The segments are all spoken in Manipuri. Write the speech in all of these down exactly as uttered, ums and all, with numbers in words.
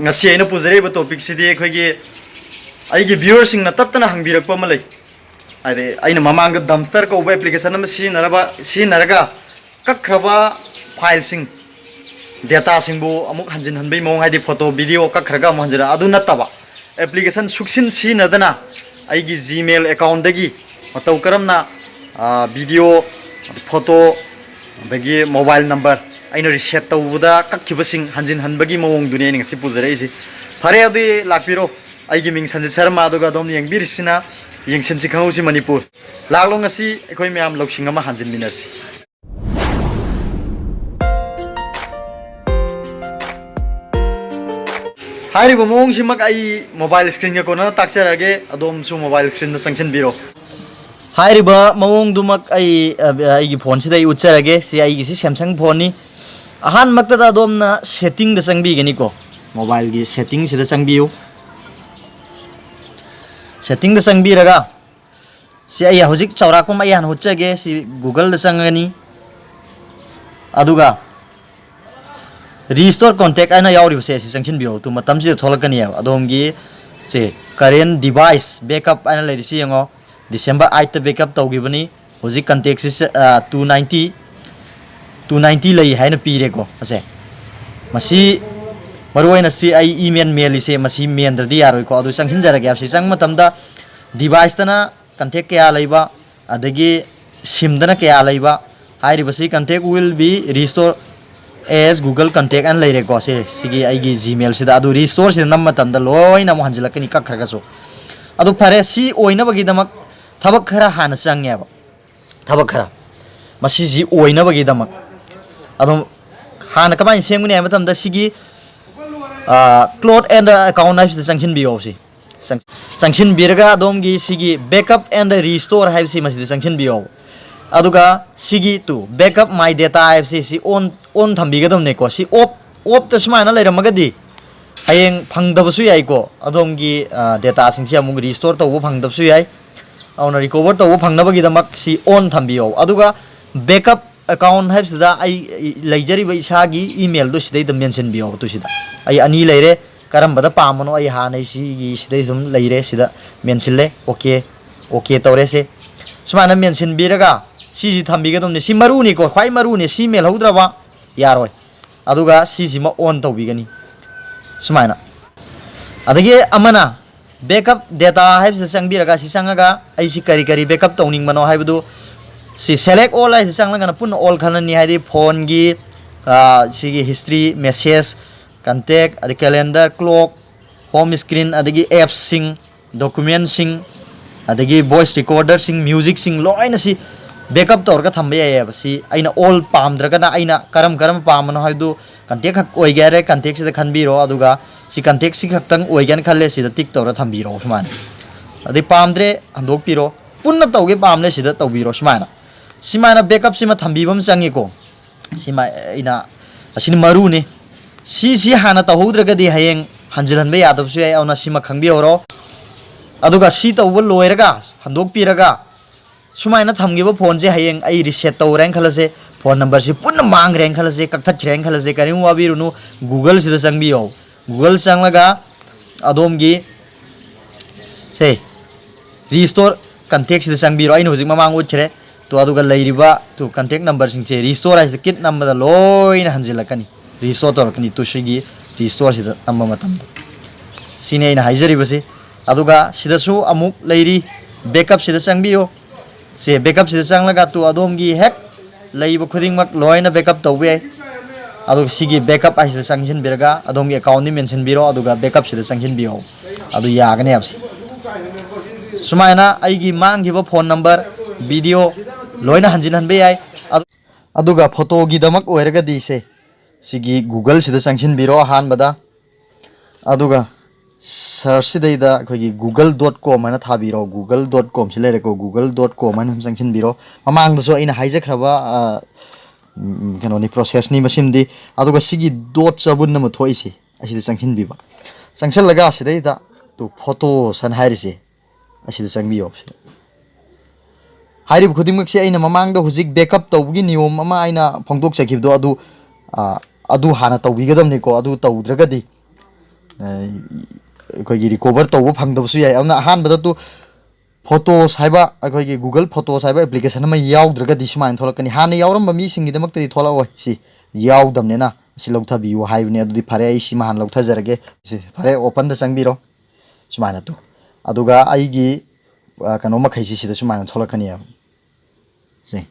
ꯉꯁꯤ ꯑꯩꯅ ꯄꯨꯖꯔꯛꯏꯕ ꯇꯣꯄꯤꯛꯁꯤꯗꯤ ꯑꯩꯈꯣꯏꯒꯤ, ꯑꯩꯒꯤ ꯚ꯭ꯌꯨꯋꯔꯁꯤꯡꯅ ꯇꯠꯇꯅ ꯍꯪꯕꯤꯔꯛꯄ ꯑꯃ ꯂꯩ꯫ ꯍꯥꯏꯗꯤ, ꯑꯩꯅ ꯃꯃꯥꯡꯗ ꯗꯝꯁꯇꯔ ꯀꯧꯕ ꯑꯦꯄ꯭ꯂꯤꯀꯦꯁꯟ ꯑꯃ ꯁꯤꯖꯤꯟꯅꯔꯕ, ꯁꯤꯖꯤꯟꯅꯔꯒ ꯀꯛꯈ꯭ꯔꯕ ꯐꯥꯏꯜꯁꯤꯡ, ꯗꯦꯇꯥꯁꯤꯡꯕꯨ ꯑꯃꯨꯛ ꯍꯟꯖꯤꯟꯍꯟꯕꯒꯤ ꯃꯑꯣꯡ, ꯍꯥꯏꯗꯤ, ꯐꯣꯇꯣ, ꯚꯤꯗꯤꯑꯣ ꯀꯛꯈ꯭ꯔꯒ ꯑꯃꯨꯛ ꯍꯟꯖꯤꯟ, ꯑꯗꯨ ꯅꯠꯇꯕ, ꯑꯦꯄ꯭ꯂꯤꯀꯦꯁꯟ ꯁꯨꯛꯁꯤꯟ ꯁꯤꯖꯤꯟꯅꯗꯅ ꯑꯩꯒꯤ ꯖꯤꯃꯦꯜ ꯑꯦꯀꯥꯎꯟꯗꯒꯤ ꯃꯇꯧ ꯀꯔꯝꯅ, ꯑ, ꯚꯤꯗꯤꯑꯣ, ꯐꯣꯇꯣ, ꯑꯗꯒꯤ ꯃꯣꯕꯥꯏꯜ ꯅꯝꯕꯔ ꯑꯩꯅ ꯔꯤꯁꯦꯠ ꯇꯧꯕꯗ ꯀꯛꯈꯤꯕꯁꯤꯡ ꯍꯟꯖꯤꯟꯍꯟꯕꯒꯤ ꯃꯑꯣꯡꯗꯨꯅꯤ ꯑꯩꯅ ꯉꯁꯤ ꯄꯨꯖꯔꯛꯏꯁꯤ꯫ ꯐꯔꯦ, ꯑꯗꯨꯗꯤ ꯂꯥꯛꯄꯤꯔꯣ꯫ ꯑꯩꯒꯤ ꯃꯤꯡ ꯁꯟꯖꯤꯠ ꯁꯔꯃ, ꯑꯗꯨꯒ ꯑꯗꯣꯝꯅ ꯌꯦꯡꯕꯤꯔꯤꯁꯤꯅ ꯌꯦꯡꯁꯤꯟꯁꯤ ꯈꯪꯍꯧꯁꯤ ꯃꯅꯤꯄꯨꯔ꯫ ꯂꯥꯛꯂꯣ, ꯉꯁꯤ ꯑꯩꯈꯣꯏ ꯃꯌꯥꯝ ꯂꯧꯁꯤꯡ ꯑꯃ ꯍꯟꯖꯤꯟꯃꯤꯟꯅꯔꯁꯤ꯫ ꯍꯥꯏꯔꯤꯕ ꯃꯑꯣꯡꯁꯤꯃꯛ ꯑꯩ ꯃꯣꯕꯥꯏꯜ ꯁ꯭ꯀ꯭ꯔꯤꯟꯒ ꯀꯣꯟꯅꯅ ꯇꯥꯛꯆꯔꯛꯑꯒꯦ, ꯑꯗꯣꯝꯁꯨ ꯃꯣꯕꯥꯏꯜ ꯁ꯭ꯀ꯭ꯔꯤꯟꯗ ꯆꯪꯁꯤꯟꯕꯤꯔꯣ꯫ ꯍꯥꯏꯔꯤꯕ ꯃꯑꯣꯡꯗꯨꯃꯛ ꯑꯩ, ꯑ, ꯑꯩꯒꯤ ꯐꯣꯟꯁꯤꯗ ꯑꯩ ꯎꯠꯆꯔꯒꯦ꯫ ꯁꯤ ꯑꯩꯒꯤꯁꯤ ꯁꯦꯝꯁꯪ ꯐꯣꯟꯅꯤ꯫ ꯑꯍꯥꯟꯕꯃꯛꯇꯗ ꯑꯗꯣꯝꯅ ꯁꯦꯠꯇꯤꯡꯗ ꯆꯪꯕꯤꯒꯅꯤꯀꯣ, ꯃꯣꯕꯥꯏꯜꯒꯤ ꯁꯦꯠꯇꯤꯡꯁꯤꯗ ꯆꯪꯕꯤꯌꯨ꯫ ꯁꯦꯠꯇꯤꯡꯗ ꯆꯪꯕꯤꯔꯒ, ꯁꯤ ꯑꯩ ꯍꯧꯖꯤꯛ ꯆꯥꯎꯔꯥꯛꯄ ꯑꯃ ꯑꯩ ꯍꯥꯟꯅ ꯎꯠꯆꯒꯦ꯫ ꯁꯤ ꯒꯨꯒꯜꯗ ꯆꯪꯉꯅꯤ, ꯑꯗꯨꯒ ꯔꯤꯁꯇꯣꯔ ꯀꯣꯟꯇꯦꯛ ꯍꯥꯏꯅ ꯌꯥꯎꯔꯤꯕꯁꯦ, ꯁꯤ ꯆꯪꯁꯤꯟꯕꯤꯌꯣ꯫ ꯇꯨ ꯃꯇꯝꯁꯤꯗ ꯊꯣꯛꯂꯛꯀꯅꯤꯕ ꯑꯗꯣꯝꯒꯤ, ꯁꯦ, ꯀꯔꯦꯟ ꯗꯤꯚꯥꯏꯁ ꯕꯦꯛꯑꯞ ꯍꯥꯏꯅ ꯂꯩꯔꯤꯁꯤ ꯌꯦꯡꯉꯣ꯫ ꯗꯤꯁꯦꯝꯕꯔ ꯑꯥꯏꯠꯇ ꯕꯦꯛꯑꯞ ꯇꯧꯈꯤꯕꯅꯤ꯫ ꯍꯧꯖꯤꯛ ꯀꯟꯇꯦꯛꯁꯤ, ꯑ, ꯇꯨ ꯅꯥꯏꯟꯇꯤ, ꯇꯨ ꯅꯥꯏꯟꯇꯤ ꯂꯩ ꯍꯥꯏꯅ ꯄꯤꯔꯦꯀꯣ꯫ ꯑꯁꯦ, ꯃꯁꯤ ꯃꯔꯨꯑꯣꯏꯅ ꯁꯤ ꯑꯩ ꯏꯃꯦꯜ ꯃꯦꯜꯂꯤꯁꯦ, ꯃꯁꯤ ꯃꯦꯟꯗ꯭ꯔꯗꯤ ꯌꯥꯔꯣꯏꯀꯣ꯫ ꯑꯗꯨ ꯆꯪꯁꯤꯟꯖꯔꯒꯦ꯫ ꯁꯤ ꯆꯪꯕ ꯃꯇꯝꯗ ꯗꯤꯚꯥꯏꯁꯇꯅ ꯀꯟꯇꯦꯛ ꯀꯌꯥ ꯂꯩꯕ, ꯑꯗꯒꯤ ꯁꯤꯝꯗꯅ ꯀꯌꯥ ꯂꯩꯕ, ꯍꯥꯏꯔꯤꯕꯁꯤ contact will be restore as Google Contact ꯑꯅ ꯂꯩꯔꯦꯀꯣ꯫ ꯁꯦ, ꯁꯤꯒꯤ ꯑꯩꯒꯤ ꯖꯤꯃꯦꯜꯁꯤꯗ꯫ ꯑꯗꯨ ꯔꯤꯁꯇꯣꯔꯁꯤꯗ ꯅꯝꯕ ꯃꯇꯝꯗ ꯂꯣꯏꯅ ꯑꯃꯨꯛ ꯍꯟꯖꯤꯜꯂꯛꯀꯅꯤ, ꯀꯛꯈ꯭ꯔꯒꯁꯨ꯫ ꯑꯗꯨ ꯐꯔꯦ, ꯁꯤ ꯑꯣꯏꯅꯕꯒꯤꯗꯃꯛ ꯊꯕꯛ ꯈꯔ ꯍꯥꯟꯅ ꯆꯪꯉꯦꯕ꯫ ꯊꯕꯛ ꯈꯔ, ꯃꯁꯤꯁꯤ ꯑꯣꯏꯅꯕꯒꯤꯗꯃꯛ꯫ ꯑꯗꯨꯝ ꯍꯥꯟꯅ ꯀꯃꯥꯏꯅ ꯁꯦꯝꯒꯅꯤ ꯍꯥꯏꯕ ꯃꯇꯝꯗ, ꯁꯤꯒꯤ, ꯑ, close and account ꯍꯥꯏꯕꯁꯤꯗ ꯆꯪꯁꯤꯟꯕꯤꯌꯣ꯫ ꯁꯤ ꯆꯪ-, ꯆꯪꯁꯤꯟꯕꯤꯔꯒ ꯑꯗꯣꯝꯒꯤ ꯁꯤꯒꯤ backup and restore ꯍꯥꯏꯕꯁꯤ ꯃꯁꯤꯗ ꯆꯪꯁꯤꯟꯕꯤꯌꯣ꯫ ꯑꯗꯨꯒ ꯁꯤꯒꯤ to backup my data ꯍꯥꯏꯕꯁꯤ ꯁꯤ on, on ꯊꯝꯕꯤꯒꯗꯕꯅꯦꯀꯣ꯫ ꯁꯤ off, offꯇ ꯁꯨꯃꯥꯏꯅ ꯂꯩꯔꯝꯃꯒꯗꯤ ꯍꯌꯦꯡ ꯐꯪꯗꯕꯁꯨ ꯌꯥꯏꯀꯣ꯫ ꯑꯗꯣꯝꯒꯤ, ꯑ, dataꯁꯤꯡꯁꯤ ꯑꯃꯨꯛ restore ꯇꯧꯕ ꯐꯪꯗꯕꯁꯨ ꯌꯥꯏ꯫ ꯑꯗꯨꯅ recover ꯇꯧꯕ ꯐꯪꯅꯕꯒꯤꯗꯃꯛ ꯁꯤ on ꯊꯝꯕꯤꯌꯣ꯫ ꯑꯗꯨꯒ backup account ꯍꯥꯏꯕꯁꯤꯗ ꯑꯩ ꯂꯩꯖꯔꯤꯕ ꯏꯁꯥꯒꯤ emailꯗꯨ ꯁꯤꯗꯩꯗ ꯃꯦꯟꯁꯤꯟꯕꯤꯌꯣ꯫ ꯇꯨ ꯁꯤꯗ ꯑꯩ ꯑꯅꯤ ꯂꯩꯔꯦ꯫ ꯀꯔꯝꯕꯗ ꯄꯥꯝꯕꯅꯣ ꯑꯩ ꯍꯥꯟꯅꯩ ꯁꯤꯒꯤ ꯁꯤꯗꯩ ꯑꯗꯨꯝ ꯂꯩꯔꯦ, ꯁꯤꯗ ꯃꯦꯟꯁꯤꯜꯂꯦ꯫ ꯑꯣꯀꯦ, ꯑꯣꯀꯦ ꯇꯧꯔꯦ꯫ ꯁꯦ ꯁꯨꯃꯥꯏꯅ ꯃꯦꯟꯁꯤꯟꯕꯤꯔꯒ ꯁꯤꯁꯤ ꯊꯝꯕꯤꯒꯗꯕꯅꯤ꯫ ꯁꯤ ꯃꯔꯨꯅꯤꯀꯣ, ꯈ꯭ꯋꯥꯏ ꯃꯔꯨꯅꯤ꯫ ꯁꯤ ꯃꯦꯜꯍꯧꯗ꯭ꯔꯕ ꯌꯥꯔꯣꯏ꯫ ꯑꯗꯨꯒ ꯁꯤꯁꯤꯃ ꯑꯣꯟ ꯇꯧꯕꯤꯒꯅꯤ ꯁꯨꯃꯥꯏꯅ꯫ ꯑꯗꯒꯤ ꯑꯃꯅ ꯕꯦꯛꯀꯞ ꯗꯦꯇꯥ ꯍꯥꯏꯕꯁꯤꯗ ꯆꯪꯕꯤꯔꯒ, ꯁꯤ ꯆꯪꯉꯒ ꯑꯩꯁꯤ ꯀꯔꯤ ꯀꯔꯤ ꯕꯦꯛꯀꯞ ꯇꯧꯅꯤꯡꯕꯅꯣ ꯍꯥꯏꯕꯗꯨ ꯁꯤ ꯁꯦꯂꯦꯛ ꯑꯣꯜ ꯍꯥꯏꯁꯤ ꯆꯪꯂꯒꯅ ꯄꯨꯟꯅ ꯑꯣꯜ ꯈꯜꯂꯅꯤ꯫ ꯍꯥꯏꯗꯤ ꯐꯣꯟꯒꯤ, ꯑ, ꯁꯤꯒꯤ ꯍꯤꯁꯇ꯭ꯔꯤ, ꯃꯦꯁꯦꯖ, ꯀꯟꯇꯦꯛ, ꯑꯗꯩ ꯀꯦꯂꯦꯟꯗꯔ, ꯀ꯭ꯂꯣꯛ, ꯍꯣꯝ ꯁ꯭ꯀ꯭ꯔꯤꯟ, ꯑꯗꯒꯤ ꯑꯦꯞꯁꯁꯤꯡ, ꯗꯣꯀꯨꯃꯦꯟꯁꯤꯡ, ꯑꯗꯒꯤ ꯚꯣꯏꯁ ꯔꯦꯀꯣꯔꯗꯔꯁꯤꯡ, ꯃ꯭ꯌꯨꯖꯤꯛꯁꯤꯡ ꯂꯣꯏꯅ ꯁꯤ ꯕꯦꯛꯀꯞ ꯇꯧꯔꯒ ꯊꯝꯕ ꯌꯥꯏꯌꯦꯕ꯫ ꯁꯤ ꯑꯩꯅ ꯑꯣꯜ ꯄꯥꯝꯗ꯭ꯔꯒꯅ ꯑꯩꯅ ꯀꯔꯝ ꯀꯔꯝꯕ ꯄꯥꯝꯕꯅꯣ ꯍꯥꯏꯕꯗꯨ ꯀꯟꯇꯦꯛ ꯈꯛ ꯑꯣꯏꯒꯦ ꯍꯥꯏꯔꯦ, ꯀꯟꯇꯦꯛꯁꯤꯗ ꯈꯟꯕꯤꯔꯣ꯫ ꯑꯗꯨꯒ ꯁꯤ ꯀꯟꯇꯦꯛꯁꯤ ꯈꯛꯇꯪ ꯑꯣꯏꯒꯦꯅ ꯈꯜꯂꯦ, ꯁꯤꯗ ꯇꯤꯛ ꯇꯧꯔ ꯊꯝꯕꯤꯔꯣ ꯁꯨꯃꯥꯏꯅ꯫ ꯑꯗꯩ ꯄꯥꯝꯗ꯭ꯔꯦ, ꯍꯟꯗꯣꯛꯄꯤꯔꯣ꯫ ꯄꯨꯟꯅ ꯇꯧꯒꯦ ꯄꯥꯝꯂꯦ, ꯁꯤꯗ ꯇꯧꯕꯤꯔꯣ ꯁꯨꯃꯥꯏꯅ꯫ ꯁꯨꯃꯥꯏꯅ ꯕꯦꯛꯀꯞꯁꯤꯃ ꯊꯝꯕꯤꯕ ꯑꯃ ꯆꯪꯉꯤꯀꯣ꯫ ꯁꯤꯃ ꯑꯩꯅ, ꯑꯁꯤꯅ ꯃꯔꯨꯅꯤ꯫ ꯁꯤꯁꯤ ꯍꯥꯟꯅ ꯇꯧꯍꯧꯗ꯭ꯔꯒꯗꯤ ꯍꯌꯦꯡ ꯍꯟꯖꯤꯜꯍꯟꯕ ꯌꯥꯗꯕꯁꯨ ꯌꯥꯏ, ꯑꯗꯨꯅ ꯁꯤꯃ ꯈꯪꯕꯤꯍꯧꯔꯣ꯫ ꯑꯗꯨꯒ ꯁꯤ ꯇꯧꯕ ꯂꯣꯏꯔꯒ ꯍꯟꯗꯣꯛꯄꯤꯔꯒ ꯁꯨꯃꯥꯏꯅ ꯊꯝꯈꯤꯕ ꯐꯣꯟꯁꯦ ꯍꯌꯦꯡ ꯑꯩ ꯔꯤꯁꯦꯠ ꯇꯧꯔꯦꯅ ꯈꯜꯂꯁꯦ, ꯐꯣꯟ ꯅꯝꯕꯔꯁꯤ ꯄꯨꯟꯅ ꯃꯥꯡꯈ꯭ꯔꯦꯅ ꯈꯜꯂꯁꯦ, ꯀꯛꯊꯠꯈ꯭ꯔꯦꯅ ꯈꯜꯂꯁꯦ, ꯀꯔꯤꯝ ꯋꯥꯕꯤꯔꯨꯅꯨ꯫ ꯒꯨꯒꯜꯁꯤꯗ ꯆꯪꯕꯤꯌꯣ꯫ ꯒꯨꯒꯜ ꯆꯪꯂꯒ ꯑꯗꯣꯝꯒꯤ ꯁꯦ ꯔꯤꯁꯇꯣꯔ ꯀꯟꯇꯦꯛꯁꯤꯗ ꯆꯪꯕꯤꯔꯣ꯫ ꯑꯩꯅ ꯍꯧꯖꯤꯛ ꯃꯃꯥꯡ ꯎꯠꯈ꯭ꯔꯦ꯫ ꯇꯣ, ꯑꯗꯨꯒ ꯂꯩꯔꯤꯕ ꯇꯨ ꯀꯟꯇꯦꯛ ꯅꯝꯕꯔꯁꯤꯡꯁꯦ ꯔꯤꯁꯇꯣꯔ ꯍꯥꯏꯁꯤꯗ ꯀꯤꯠ ꯅꯝꯕꯗ ꯂꯣꯏꯅ ꯍꯟꯖꯤꯜꯂꯛꯀꯅꯤ꯫ ꯔꯤꯁꯇꯣꯔ ꯇꯧꯔꯛꯀꯅꯤ꯫ ꯇꯨ ꯁꯤꯒꯤ ꯔꯤꯁꯇꯣꯔꯁꯤꯗ ꯅꯝꯕ ꯃꯇꯝꯗ ꯁꯤꯅꯤ ꯑꯩꯅ ꯍꯥꯏꯖꯔꯤꯕꯁꯤ꯫ ꯑꯗꯨꯒ ꯁꯤꯗꯁꯨ ꯑꯃꯨꯛ ꯂꯩꯔꯤ, ꯕꯦꯛꯀꯞꯁꯤꯗ ꯆꯪꯕꯤꯌꯨ꯫ ꯁꯦ ꯕꯦꯛꯀꯞꯁꯤꯗ ꯆꯪꯂꯒ ꯇꯨ ꯑꯗꯣꯝꯒꯤ ꯍꯦꯛ ꯂꯩꯕ ꯈꯨꯗꯤꯡꯃꯛ ꯂꯣꯏꯅ ꯕꯦꯛꯀꯞ ꯇꯧꯕ ꯌꯥꯏ꯫ ꯑꯗꯨꯒ ꯁꯤꯒꯤ ꯕꯦꯛꯀꯞ ꯍꯥꯏꯁꯤꯗ ꯆꯪꯁꯤꯟꯕꯤꯔꯒ ꯑꯗꯣꯝꯒꯤ ꯑꯦꯀꯥꯎꯟꯗꯤ ꯃꯦꯟꯁꯤꯟꯕꯤꯔꯣ, ꯑꯗꯨꯒ ꯕꯦꯛꯀꯞꯁꯤꯗ ꯆꯪꯁꯤꯟꯕꯤꯌꯣ꯫ ꯑꯗꯨ ꯌꯥꯒꯅꯦꯕ ꯁꯤ꯫ ꯁꯨꯃꯥꯏꯅ ꯑꯩꯒꯤ ꯃꯥꯡꯈꯤꯕ ꯐꯣꯟ ꯅꯝꯕꯔ, ꯚꯤꯗꯤꯑꯣ ꯂꯣꯏꯅ ꯍꯟꯖꯤꯟꯍꯟꯕ ꯌꯥꯏ꯫ ꯑꯗꯨ-, ꯑꯗꯨꯒ ꯐꯣꯇꯣꯒꯤꯗꯃꯛ ꯑꯣꯏꯔꯒꯗꯤ ꯁꯦ, ꯁꯤꯒꯤ ꯒꯨꯒꯜꯁꯤꯗ ꯆꯪꯁꯤꯟꯕꯤꯔꯣ ꯑꯍꯥꯟꯕꯗ꯫ ꯑꯗꯨꯒ ꯁꯔꯆꯁꯤꯗꯩꯗ ꯑꯩꯈꯣꯏꯒꯤ ꯒꯨꯒꯜ ꯗꯣꯠ ꯀꯣꯝ ꯍꯥꯏꯅ ꯊꯥꯕꯤꯔꯣ꯫ ꯒꯨꯒꯜ ꯗꯣꯠ ꯀꯣꯝꯁꯤ ꯂꯩꯔꯦꯀꯣ꯫ ꯒꯨꯒꯜ ꯗꯣꯠ ꯀꯣꯝ ꯍꯥꯏꯅ ꯁꯨꯝ ꯆꯪꯁꯤꯟꯕꯤꯔꯣ꯫ ꯃꯃꯥꯡꯗꯁꯨ ꯑꯩꯅ ꯍꯥꯏꯖꯈ꯭ꯔꯕ, ꯑ, ꯎꯝ, ꯀꯩꯅꯣꯅꯤ, ꯄ꯭ꯔꯣꯁꯦꯁꯅꯤ ꯃꯁꯤꯃꯗꯤ꯫ ꯑꯗꯨꯒ ꯁꯤꯒꯤ ꯗꯣꯠ ꯆꯕꯨꯟ ꯑꯃ ꯊꯣꯛꯏꯁꯦ, ꯑꯁꯤꯗ ꯆꯪꯁꯤꯟꯕꯤꯕ꯫ ꯆꯪꯁꯤꯜꯂꯒ ꯁꯤꯗꯩꯗ ꯇꯨ ꯐꯣꯇꯣꯁ ꯍꯥꯏꯅ ꯍꯥꯏꯔꯤꯁꯦ, ꯑꯁꯤꯗ ꯆꯪꯕꯤꯌꯣ꯫ ꯁꯤꯗ ꯍꯥꯏꯔꯤꯕ ꯈꯨꯗꯤꯡꯃꯛꯁꯦ ꯑꯩꯅ ꯃꯃꯥꯡꯗ ꯍꯧꯖꯤꯛ ꯕꯦꯛꯀꯞ ꯇꯧꯕꯒꯤ ꯅꯤꯌꯣꯝ ꯑꯃ ꯑꯩꯅ ꯐꯣꯡꯗꯣꯛꯆꯈꯤꯕꯗꯣ, ꯑꯗꯨ, ꯑ, ꯑꯗꯨ ꯍꯥꯟꯅ ꯇꯧꯕꯤꯒꯗꯕꯅꯤꯀꯣ꯫ ꯑꯗꯨ ꯇꯧꯗ꯭ꯔꯒꯗꯤ ꯑꯩꯈꯣꯏꯒꯤ ꯔꯤꯀꯣꯚꯔ ꯇꯧꯕ ꯐꯪꯗꯕꯁꯨ ꯌꯥꯏ꯫ ꯑꯗꯨꯅ ꯑꯍꯥꯟꯕꯗ ꯇꯨ ꯐꯣꯇꯣꯁ ꯍꯥꯏꯕ, ꯑꯩꯈꯣꯏꯒꯤ Google Photos ꯍꯥꯏꯕ ꯑꯦꯄ꯭ꯂꯤꯀꯦꯁꯟ ꯑꯃ ꯌꯥꯎꯗ꯭ꯔꯒꯗꯤ ꯁꯨꯃꯥꯏꯅ ꯊꯣꯛꯂꯛꯀꯅꯤ꯫ ꯍꯥꯟꯅ ꯌꯥꯎꯔꯝꯕ ꯃꯤꯁꯤꯡꯒꯤꯗꯃꯛꯇꯗꯤ ꯊꯣꯛꯂꯛꯑꯣꯏ꯫ ꯁꯤ ꯌꯥꯎꯗꯕꯅꯤꯅ ꯁꯤ ꯂꯧꯊꯕꯤꯌꯨ ꯍꯥꯏꯕꯅꯤ꯫ ꯑꯗꯨꯗꯤ ꯐꯔꯦ, ꯑꯩ ꯁꯤꯃ ꯍꯥꯟꯅ ꯂꯧꯊꯖꯔꯒꯦ꯫ ꯁꯤ ꯐꯔꯦ, ꯑꯣꯄꯟꯗ ꯆꯪꯕꯤꯔꯣ꯫ ꯁꯨꯃꯥꯏꯅ ꯇꯨ ꯑꯗꯨꯒ ꯑꯩꯒꯤ ꯀꯩꯅꯣ ꯃꯈꯩꯁꯤ ꯁꯤꯗ ꯁꯨꯃꯥꯏꯅ ꯊꯣꯛꯂꯛꯀꯅꯤꯕ꯫ ꯁꯤ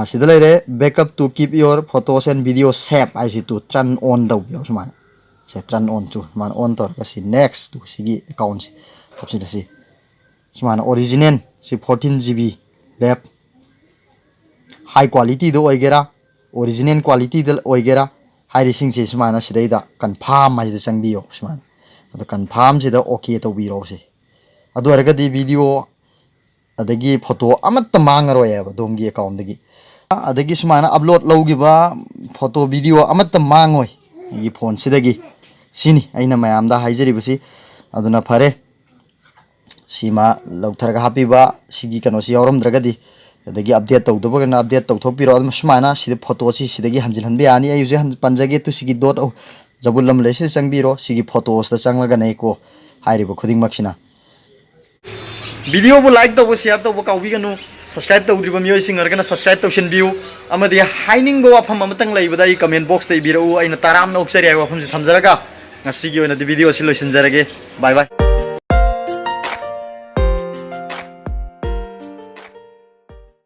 ꯁꯤꯗ ꯂꯩꯔꯦ, "Backup to keep your photos and video safe" ꯍꯥꯏꯁꯤ ꯇꯨ ꯇꯔꯟ ꯑꯣꯟ ꯇꯧꯕꯤꯌꯣ꯫ ꯁꯨꯃꯥꯏꯅ ꯁꯦ ꯇꯔꯟ ꯑꯣꯟ ꯇꯨ ꯁꯨꯃꯥꯏꯅ ꯑꯣꯟ ꯇꯧꯔꯒ ꯁꯤ ꯅꯦꯛꯁ ꯇꯨ ꯁꯤꯒꯤ ꯑꯦꯀꯥꯎꯟꯁꯤ ꯍꯥꯞꯁꯤꯜꯂꯁꯤ꯫ ꯁꯨꯃꯥꯏꯅ ꯑꯣꯔꯤꯖꯤꯅꯦꯜ ꯁꯤ ꯐꯣꯔꯇꯤꯟ ꯖꯤ ꯕꯤ ꯂꯦꯞ, ꯍꯥꯏ ꯀ꯭ꯋꯥꯂꯤꯇꯤꯗ ꯑꯣꯏꯒꯦꯔꯥ, ꯑꯣꯔꯤꯖꯤꯅꯦꯜ ꯀ꯭ꯋꯥꯂꯤꯇꯤꯗ ꯑꯣꯏꯒꯦꯔꯥ, ꯍꯥꯏꯔꯤꯁꯤꯡꯁꯦ ꯁꯨꯃꯥꯏꯅ ꯁꯤꯗꯩꯗ ꯀꯟꯐꯥꯔꯝ ꯍꯥꯏꯁꯤꯗ ꯆꯪꯕꯤꯌꯣ꯫ ꯁꯨꯃꯥꯏꯅ ꯑꯗꯣ ꯀꯟꯐꯥꯔꯝꯁꯤꯗ ꯑꯣꯀꯦ ꯇꯧꯕꯤꯔꯣ꯫ ꯁꯤ ꯑꯗꯨ ꯑꯣꯏꯔꯒꯗꯤ ꯚꯤꯗꯤꯑꯣ ꯑꯗꯒꯤ ꯐꯣꯇꯣ ꯑꯃꯠꯇ ꯃꯥꯡꯉꯔꯣꯏ ꯍꯥꯏꯕ ꯑꯗꯣꯝꯒꯤ ꯑꯦꯀꯥꯎꯟꯗꯒꯤ꯫ ꯑꯗꯒꯤ ꯁꯨꯃꯥꯏꯅ ꯑꯞꯂꯣꯗ ꯂꯧꯈꯤꯕ ꯐꯣꯇꯣ ꯚꯤꯗꯤꯑꯣ ꯑꯃꯠꯇ ꯃꯥꯡꯉꯣꯏ ꯑꯩꯒꯤ ꯐꯣꯟꯁꯤꯗꯒꯤ꯫ ꯁꯤꯅꯤ ꯑꯩꯅ ꯃꯌꯥꯝꯗ ꯍꯥꯏꯖꯔꯤꯕꯁꯤ꯫ ꯑꯗꯨꯅ ꯐꯔꯦ, ꯁꯤꯃ ꯂꯧꯊꯔꯒ ꯍꯥꯞꯄꯤꯕ, ꯁꯤꯒꯤ ꯀꯩꯅꯣꯁꯤ ꯌꯥꯎꯔꯝꯗ꯭ꯔꯒꯗꯤ, ꯑꯗꯒꯤ ꯑꯞꯗꯦꯠ ꯇꯧꯗꯕ ꯀꯩꯅꯣ ꯑꯞꯗꯦꯠ ꯇꯧꯊꯣꯛꯄꯤꯔꯣ꯫ ꯑꯗꯨꯝ ꯁꯨꯃꯥꯏꯅ ꯁꯤꯗ ꯐꯣꯇꯣꯁꯤ ꯁꯤꯗꯒꯤ ꯍꯟꯖꯤꯜꯍꯟꯕ ꯌꯥꯅꯤ꯫ ꯑꯩ ꯍꯧꯖꯤꯛ ꯍꯟ-, ꯄꯟꯖꯒꯦ ꯇꯨ ꯁꯤꯒꯤ ꯗꯣꯠ ꯖꯕꯨꯜ ꯑꯃ ꯂꯩꯁꯤꯗ ꯆꯪꯕꯤꯔꯣ꯫ ꯁꯤꯒꯤ ꯐꯣꯇꯣꯁꯤꯗ ꯆꯪꯂꯒꯅꯦꯀꯣ ꯍꯥꯏꯔꯤꯕ ꯈꯨꯗꯤꯡꯃꯛꯁꯤꯅ꯫ ꯚꯤꯗꯤꯑꯣꯕꯨ ꯂꯥꯏꯛ ꯇꯧꯕ, ꯁꯤꯌꯥꯔ ꯇꯧꯕ ꯀꯥꯎꯕꯤꯒꯅꯨ꯫ ꯁꯕꯁꯀ꯭ꯔꯥꯏꯕ ꯇꯧꯗ꯭ꯔꯤꯕ ꯃꯤꯑꯣꯏꯁꯤꯡ ꯑꯣꯏꯔꯒꯅ ꯁꯕꯁꯀ꯭ꯔꯥꯏꯕ ꯇꯧꯁꯤꯟꯕꯤꯌꯨ꯫ ꯑꯃꯗꯤ ꯍꯥꯏꯅꯤꯡꯕ ꯋꯥꯐꯝ ꯑꯃꯇꯪ ꯂꯩꯕꯗ ꯑꯩ ꯀꯃꯦꯟ ꯕꯣꯛꯁꯇ ꯏꯕꯤꯔꯛꯎ꯫ ꯑꯩꯅ ꯇꯔꯥꯝꯅ ꯑꯣꯛꯆꯔꯤ ꯍꯥꯏꯕ ꯋꯥꯐꯝꯁꯤ ꯊꯝꯖꯔꯒ ꯉꯁꯤꯒꯤ ꯑꯣꯏꯅꯗꯤ ꯚꯤꯗꯤꯑꯣ ꯑꯁꯤ ꯂꯣꯏꯁꯤꯟꯖꯔꯒꯦ꯫ ꯕꯥꯏ ꯕꯥꯏ꯫